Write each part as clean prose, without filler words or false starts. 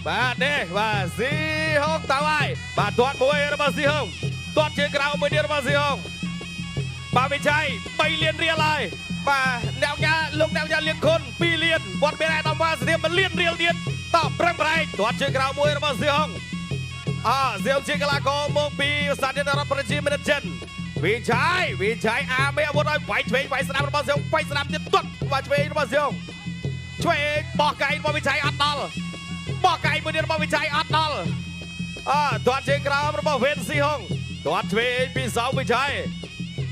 បាទនេះបាទស៊ីហុងតើហើយបាទទាត់មួយរបស់ស៊ីហុងទាត់ជើងក្រៅមួយទៀតរបស់ស៊ីហុងបាទវិជ័យ3លានរៀលហើយបាទអ្នកញ៉ាលោកអ្នកញ៉ាលៀងខុន2លានវត្តមានអាដាមវ៉ាស្ទៀម1លានរៀលទៀតតប្រឹងប្រែងទាត់ជើងក្រៅមួយរបស់ស៊ីហុងអសៀវជាកីឡាករមកពីសាធារណរដ្ឋប្រជាមានិតចិនវិជ័យវិជ័យអាមេអាវុធឲ្យវាយឆ្វេងវាយស្ដាំរបស់សៀវវាយស្ដាំទៀតទាត់វាយឆ្វេងរបស់សៀវឆ្វេងបោះកែងរបស់វិជ័យអត់ដល់បោះកែងមួយទៀតរបស់វិជ័យអត់ដល់អទាត់ជើងក្រោមរបស់វេនស៊ីហុងទាត់ឆ្វេងពីសៅវិជ័យ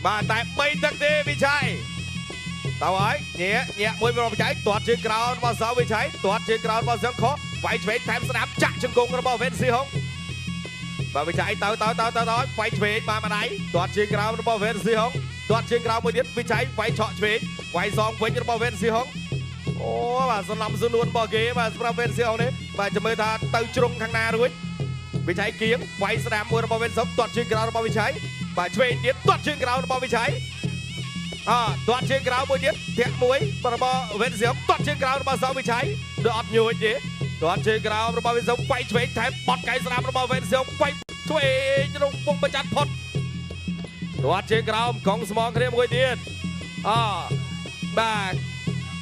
បាទតែ3ទឹកទេវិជ័យតើហើយញាក់ញាក់មួយរបស់វិជ័យទាត់ជើងក្រោមរបស់សៅវិជ័យទាត់ជើងក្រោមរបស់សៀវខវាយឆ្វេងថែមស្ដាំចាក់ជង្គង់របស់វេនស៊ីហុងបាទវិជ័យទៅទៅទៅទៅទៅវាយឆ្វេងបានម្ដាយទាត់ជើងក្រោមរបស់វេនស៊ីហុងទាត់ជើងក្រោមមួយទៀតវិជ័យវាយឆក់ឆ្វេងវាយសងវិញរបស់វេនស៊ីហុងអូបាទសំណំសំនួនរបស់គេបាទសម្រាប់វេនស៊ីហុងនេះបាទចាំមើលថាទៅជ្រុងខាងណារួចវិជ័យគៀងវាយស្ដាំមួយរបស់វេនសុកទាត់ជើងក្រោមរបស់វិជ័យបាទឆ្វេងទៀតទាត់ជើងក្រោមរបស់វិជ័យអទាត់ជើងក្រោមមួយទៀតធាក់មួយរបស់វេនស៊ីហុងទាត់ជើងក្រោមរបស់សៅវិជ័យដូចអត់ញួចទេទាត់ជើងក្រោមរបស់វេនសុកវាយឆ្វេងថែមបត់កៃស្ដាំរបស់វេនស៊ីហុងវាយឆ្វេងក្នុងពងប្រច័នផុតទាត់ជើងក្រោមកងស្មងគ្នាមួយទៀតអបាទ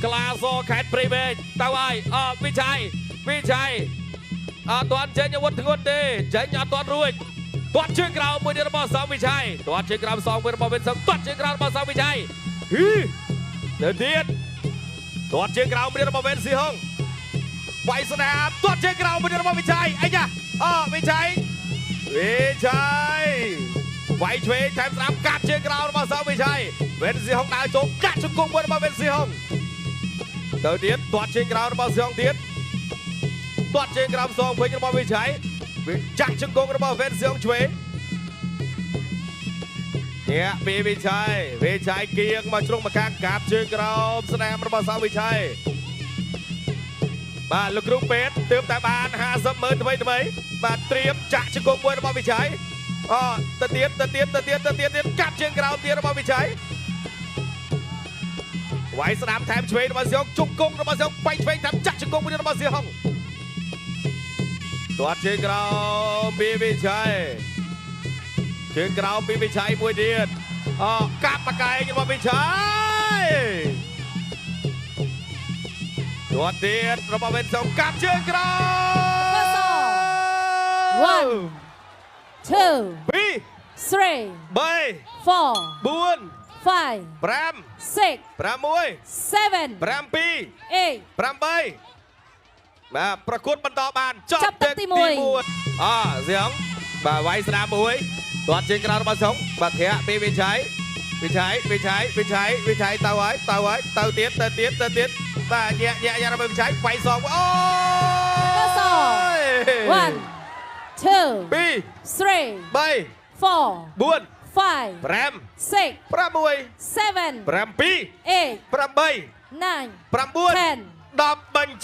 ក្លាសខេតព្រៃវែងទៅហើយអវិជ័យវិជ័យអត់ទាន់ចេញអាវុធធ្ងន់ទេចេញអត់ទាន់រួចទាត់ជើងក្រោមមួយទៀតរបស់សៅវិជ័យទាត់ជើងក្រោមសងមួយរបស់វិនសុកទាត់ជើងក្រោមរបស់សៅវិជ័យហ៊ីទៅទៀតទាត់ជើងក្រោមមួយទៀតរបស់វិនស៊ីហុងវាយស្ដាមទាត់ជើងក្រោមមួយទៀតរបស់វិជ័យអីចាអវិជ័យវិជ័យវាយឆ្វេងថែមស្ដាំកាត់ជើងក្រោមរបស់សៅវិជ័យវិនស៊ីហុងដើរចូលកាត់ជង្គង់មួយរបស់វិនស៊ីហុងទៅទៀតទាត់ជើងក្រោមរបស់ស៊ីហុងទៀតទាត់ជើងក្រោមសងវិញរបស់វិជ័យចាក់ជង្គង់របស់វេនសៀងឆ្វេងញាក់ពីវិជ័យវិជ័យគៀងមកជ្រុងមកខាងកាប់ជើងក្រោមស្នាមរបស់សៅវិជ័យបាទលោកគ្រូពេទ្យទើបតែបាន50ម៉ឺនថ្មីថ្មីបាទត្រៀមចាក់ជង្គង់មួយរបស់វិជ័យអទៅទៀតទៅទៀតទៅទៀតទៅទៀតទៀតកាប់ជើងក្រោមទៀតរបស់វិជ័យវាយស្ដាំថែមឆ្វេងរបស់សៀងជង្គង់របស់សៀងបែកឆ្វេងថែមចាក់ជង្គង់មួយរបស់សៀងទាត់ជើងក្រោមពីវិជ័យជើងក្រោមពីវិជ័យមួយទៀតអកាប់បកែងរបស់វិជ័យទាត់ទៀតរបស់វិនសុងកាប់ជើងក្រោម 1 2 3 3 4 4 5 5 6 6 7 7 8 8បាទប្រកួតបន្តបានចប់ ចាប់ទឹកទី1 អសៀងបាទវាយស្ដាមមួយទាត់ជើងក្រៅរបស់សុងបាទធាក់ពីវិជ័យវិជ័យវិជ័យវិជ័យវិជ័យទៅហើយទៅហើយទៅទៀតទៅទៀតទៅទៀតបាទញាក់ញាក់យ៉ារបស់វិជ័យវាយសងអូ កស 1 2 2 3 3 4 4 5 5 6 6 7 7 8 8 9 9 10 10បញ្